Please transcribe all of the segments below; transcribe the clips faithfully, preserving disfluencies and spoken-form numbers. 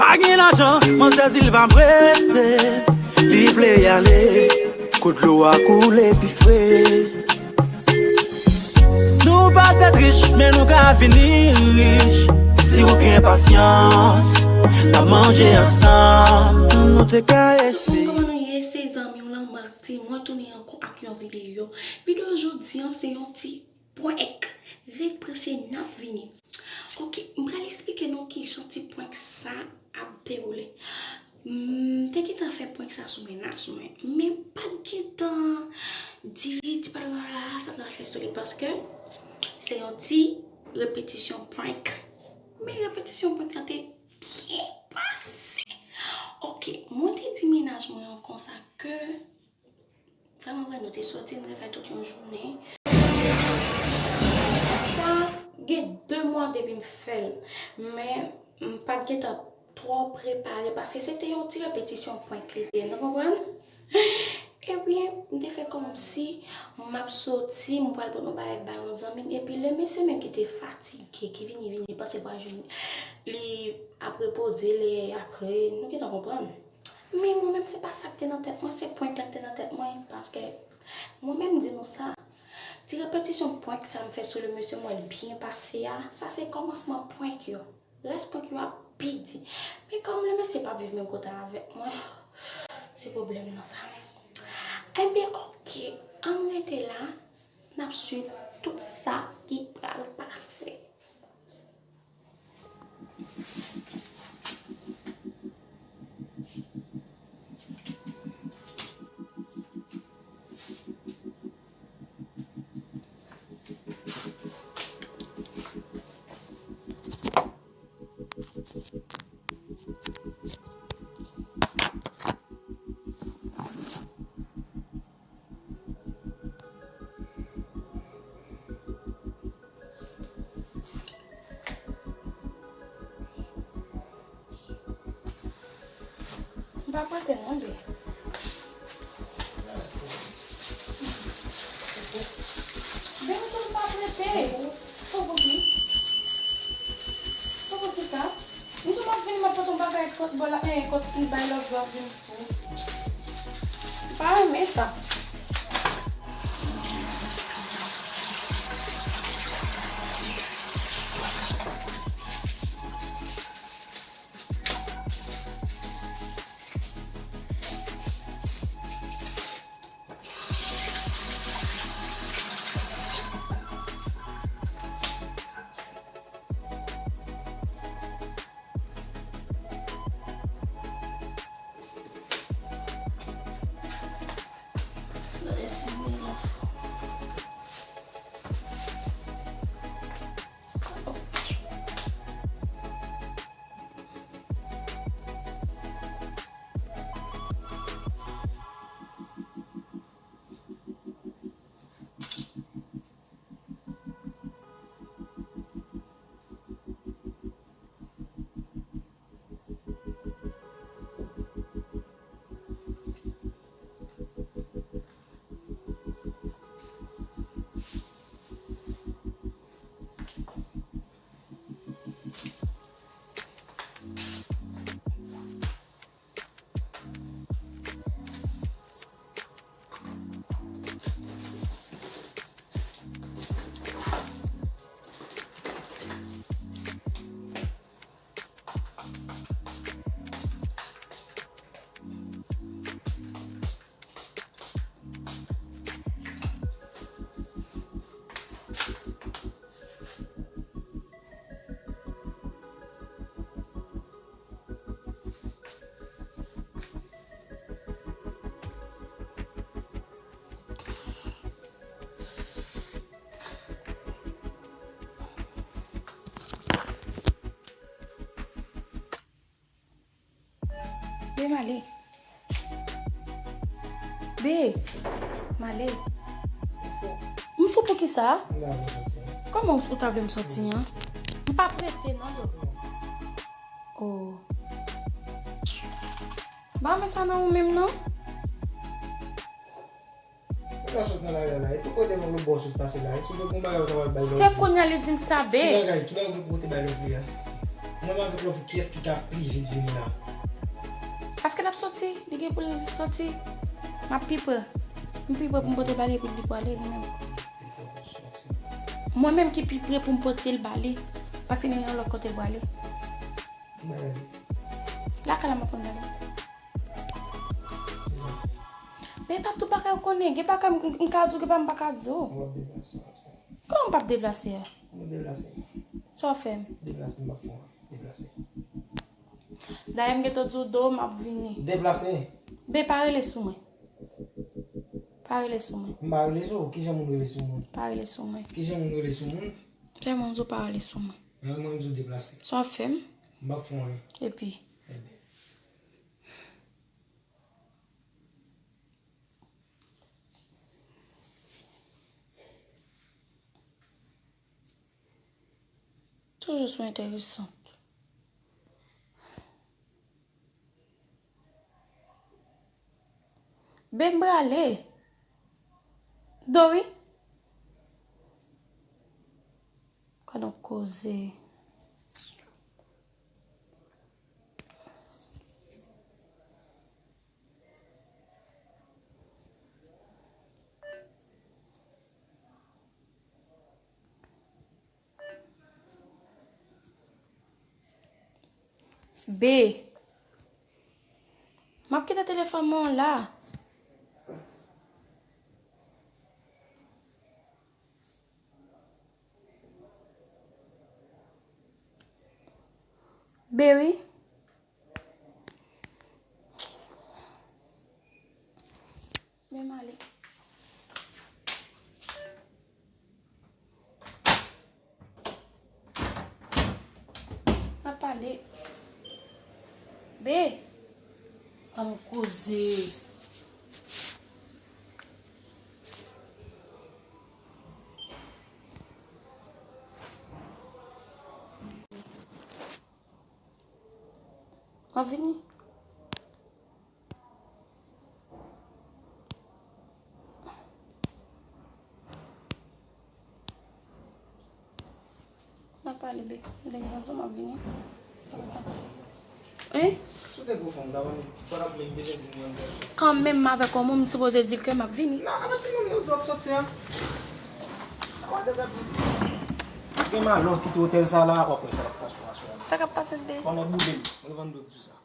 Pa gen lajan, manzè di l pa prete, li vle ale, kot dlo a koule pi fre. Nou pa fèt rich, men nou ka vini rich. Si w gen pasyans, n ap manje ansanm, nou te ka eseye. Kòman nou ye, se zanmi w lan, Martine, mwen tounen ankò ak yon videyo. Videyo jodi an, se yon ti prank. Ret branche, n ap vini. Ok, m pral eksplike nou kijan ti prank sa ap dewoule. M te gentan fè prank sa sou mennaj mwen, men m pa t gentan di ti pale la sa m pral fè sou li, paske se yon ti repetisyon prank. Men repetisyon prank la te byen pase. Ok, mwen te di mennaj mwen an konsa ke vrèman vre, nou te soti, nou te fè tout yon jounen. Sa gen de mwa depi m fè l, men m pa t gentan twò prepare, paske se te yon ti repetisyon prank li te ye, nou konprann? Ebyen, m te fè kòmsi m ap soti, m pral pote yon bagay bay yon zanmi m, epi le mesye menm ki te fatige, ki vini, vini, li panse l pral jwenn, li ap repoze, lè apre, nou gentan konprann. Men mwen menm, se pa sa k te nan tèt mwen, se prank la k te nan tèt mwen, paske mwen menm di nou sa, ti repetisyon prank sa m fè sou le mesye m wè l byen pase a, sa se kòmansman prank yo. Rès prank yo ap pi di. Men kòm le mesye p ap viv menm kote avèk mwen, se pwoblèm nan sa. Ebyen, ok, ann rete la, n ap swiv tout sa ki pral pase. M pa prete non, bebe. Bebe, m pa prete. Pou, pou ki? Pou, pou ki sa? M di w m ap vini, m ap pote yon bagay kot bò la, eh, kot m bay lòt jou ap vin sou. M pa renmen sa. Be, m ale. Be, m ale. M fou pou ki sa? M pa vle soti. Kòman ou ta vle m soti an? M pa prete non, bro. Oh. Ba men sa nan ou menm non. Ou ka sot nan lari a la, e tout kote moun lòt bò sot pase la, e si w te gon bagay ou ta pral bay lòt li. Se kounye a li di m sa, be. Ki bagay, ki bagay ou te pote bay lòt li a? Menm avèk lòt fi, kiyès ki ka pi vit vini la? Paske l ap soti, li gen pou l soti. M ap pi pre. M pi pre pou m pote bale epi li pwale li menm. Mwen menm ki pi pre pou m pote l bale. Paske li gen yon lòt kote l pwale. Lakay la m ap konn gade. Men pa tout bagay ou konnen. Gen bagay m, m ka di w, gen bagay m pa ka di w. Kòman m p ap deplase a? Mwen deplase. Sa w fè m? Deplase, m pa fè anyen. Deplase. Dayè m gentan di w do m ap vini. Deplase. Ben pa rele sou mwen. Pa rele sou mwen. M pa rele sou ou. Kijan moun rele sou moun? Pa rele sou mwen. Kijan moun rele sou moun? Se moun di w pa rele sou mwen. Mwen, mwen m di w deplase. Sa w fè m? M pa fè anyen. Epi? Ebyen. Toujou sou enteresan. Ben m prale. Do wi. Gad yon koze. Be. M ap kite telefòn mwen la. Be wi. Men m ale. N ap pale. Be. An koze. M ap vini. N ap pale, be. Lè m ap vini. Hein? Si w te gwo fanm, ta wè m pa t ap menm bezwen di m yon bèl soti. Kanmenm, m avèk yon moun, m sipoze di l ke m ap vini. Non, avèk ki moun yo di w ap soti a? Gen malòs kite otèl sa la, w ap wè sa k ap pase aswè a. Sa k ap pase, be? Kòman boule m? Mwen vann dòk di sa.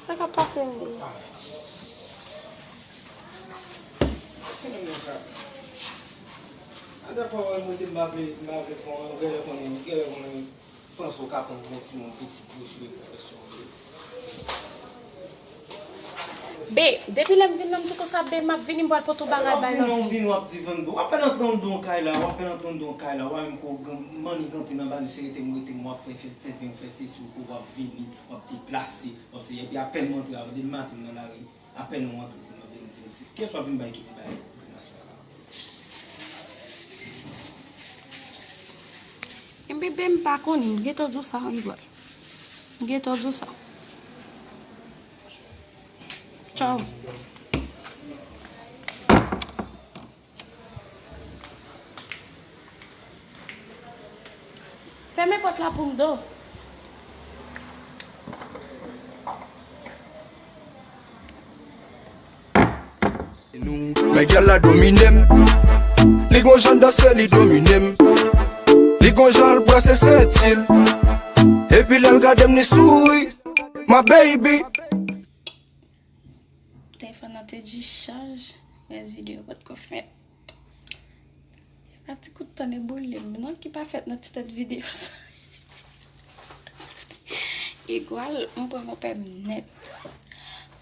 Sa k ap pase m ye? Dèfwa, mwen, mwen te m pa vle, m pa vle fè yon, genlè konnen, genlè konnen, panse w ka pran yon timoun pitit pou jwe, pou fè sa w vle. Be, depi lè m vin nan, m di konsa, be, m ap vini, m pral pote yon bagay bay lòt fi. Vini, w ap di vann dòk. W apèn antre anndan yon kay la, w apèn antre anndan yon kay la, w a menm ko manigante nan bali, se rete m rete m, w ap fè fè tenten, w fè sesi, w ko w ap vini, w ap deplase, w ap se, epi apèn m antre, avè depi maten m nan lari, apèn w antre, m ap vin di m se, kiyès w ap vin bay ki pou bay grimas sa la? Epi be m pa konn, m gentan di w sa, Rigòl. M gentan di w sa. Tchaw. Fèmen pòt la pou m, Do. Men gèl la domine m. Li gon jan danse, li domine m. Li gon jan l brase senti l. Epi lè l gade m, li souri. My baby. Telefòn nan te dichaj. Rès videyo potko fèt. E pa ti kout tan neboule m non ki pa fèt nan ti tèt videyo sa. Igwal, m pran konpè m nèt.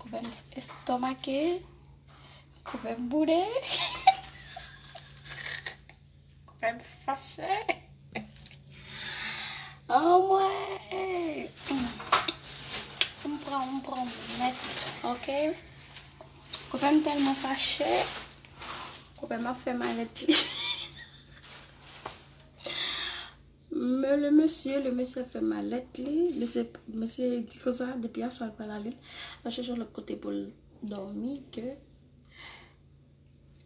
Konpè m estomake. Konpè m boude. Konpè m fache. Anmwey. M pran, m pran nèt, oke? Konpè m tèlman fache. Konpè m ap fè malèt li. Men le mesye, le mesye ap fè malèt li. Mesye, mesye di konsa, depi aswè l pral ale. L ap chèche yon lòt kote pou l dòmi ke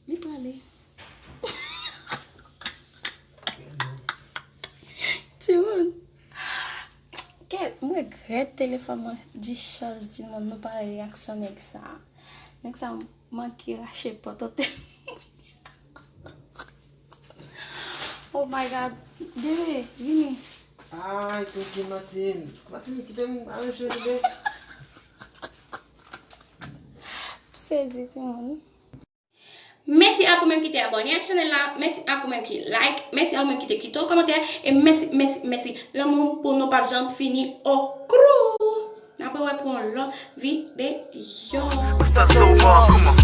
li prale. Timoun. Kèt, m regrèt telefòn mwen discharge, timoun, nou pa wè reyaksyon nèg sa. Nèg sa manke rache pòt otèl. Oh my God. Bebe, vini. Ay, toujou Martine. Martine, kite m aranje bebe. Sezi, timoun. Mèsi ak ou menm ki te abòne ak chanèl la, mèsi ak ou menm ki like, mèsi ak ou menm ki te kite yon kòmantè, e mèsi, mèsi, mèsi. Lanmou pou nou p ap janm fini. Okrou! N ap wè pou yon lòt videyo. Sa sou bon.